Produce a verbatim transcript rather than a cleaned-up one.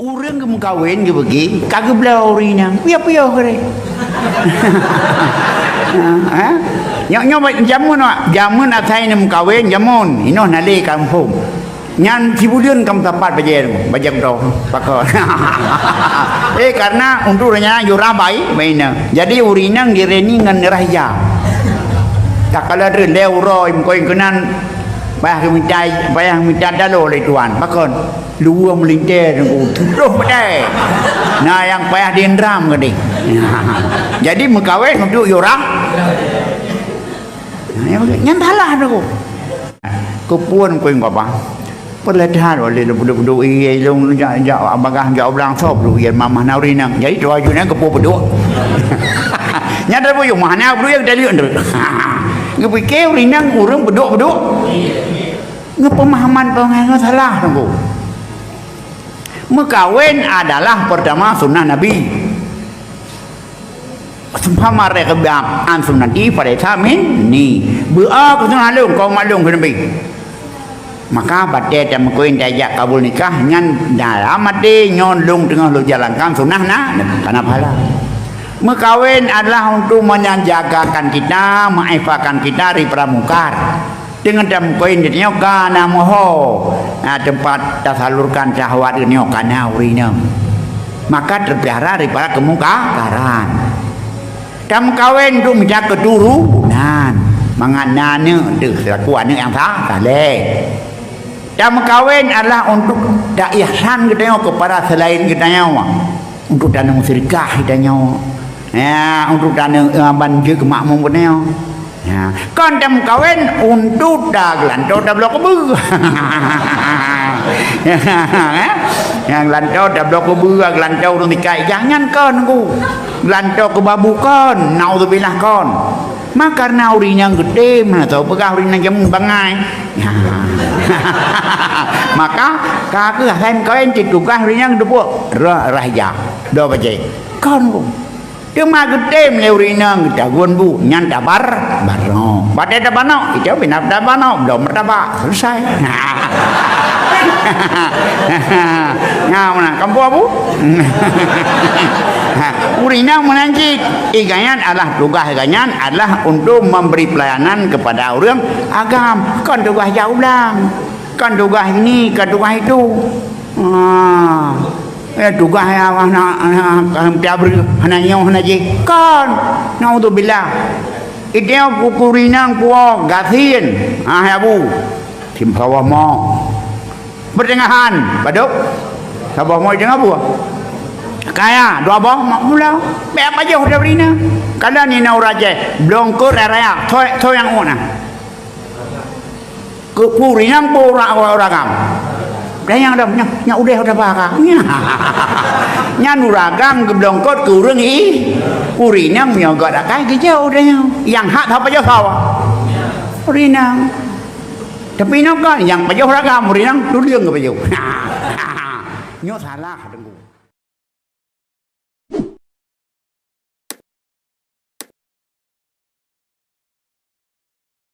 Ureuëng geumeukawen geubeugi, ka geubloe ureuëng inong. Piôh-piôh keu deh. Ha? Nyoe, nyoe jameun, awak. Jameun asai neumeukawen, jameun. Inoe na lé kampông. Nyan sibuleuen ka meusapat bajée, bajée keudroe. Pakon. Eh, karena untuk ureuëng nyan jurah bai, bai inong. Jadi, ureuëng inong gireni ngon rah ija. Takalon lé uroe, meukawen keunan, payah geumita, payah geumita daloe lé tuan. Pakon. Luweue meulintée teungku, tudoh peudeh. Na nyang payah diendram keudeh. Jadi meukawen untuk yurah. Nyan salah teungku. Keupeue keu gobang? Peuleueh that oleh lôn peuduek-peuduek ié lôn jak, jak bagah jak u blang sob lôn ié mamah na ureuëng inong. Jadi tuha jeuet nyan keupeue peuduek. Nyan dah buyueng mah na peuduek nyang taleuek nteuk. Geupike ureuëng inong ureuëng peuduek-peuduek. Ngeupeumahaman peungajaran salah teungku. Meukawen adalah pertama sunnah Nabi. Seumpama rek an sunnati falaisa minni. Beu-o keu sunnah lôn, kaum lôn keu Nabi. Maka batée tameukawen tajak kabul nikah nyan dalam até nyoe lôn teungoh lôn jalankan sunnah na, kana pahala. Meukawen adalah untuk menjagakan kita, mengifakan kita dari permukaan. Deungon tameukawen geutanyoe ka na meuho, na teumpat tasalurkan syahwat geutanyoe ka na ureuëng inong. Maka teupiara daripada keumungkaran. Tameukawen untuk mita keuturonan, mangat na aneuëk teuh seulaku aneuëk nyang sa-, saleh. Tameukawen adalah untuk ta ihsan geutanyoe keupada seulaén geutanyoe, untuk taneuk seudeukah geutanyoe. Ya, untuk taneuk, eh, ban jeuet keu makmum geutanyoe. Ya, kon tameukawen untuk ta geulantoe tabloe keubeue. Ya, geulantoe tabloe keubeue, geulantoe ureuëng sikai, jangan kon ku. Geulantoe keu babu kon, naudzubillah kon. Maka karena ureuëng nyang geutem, na tau peugah ureuëng nyang jameun bangai. Ya. Maka, ka keuh asai meukawen cit tugaih ureuëng nyang geuteupeue rah, rah ija. Dua bajée. Kon ku. Teuma geutem lé ureuëng inong geutagun bu, nyan tabar, barnok. Batée tabarnok, itu pinah tabarnok, bloe martabak, selesai. Nah, mana kampung abu? Ureuëng inong meunan cit, iganyan adalah tugaih iganyan adalah untuk memberi pelayanan kepada ureuëng agam, kon tugaih jak u blang, kon tugaih ini, kon tugaih itu. Ah. Eh, tugaih hana, hana, hana, hana nyoe, hana jih. Kon. Naudzubillah. Idéh kuku rinang kuo gasien. Ah, ya bu. Sim saboh mo. Beuteungahan, padub. Saboh mo teungoh buah. Kaya, dua boh, mak mula. Bèk pajoh dah rinang. Kalau ni na urajai, blong kot raya, soe, soe nyang uek na. Keu ureueng nyang po ura-, ura-, uragam. Dan nyang dam, nyang, nyang udeh udah baka. Nyan uragam geublongkot keu ureueng i, ureueng nyang meunyoe gak dakai geujok udah nyoe. Nyang hak that pajoh sawa. Ureueng nyang. Tapi nyoe kan, nyang pajoh uragam, ureueng nyang tuleueng geupajoh. Nyoe salah, Teungku.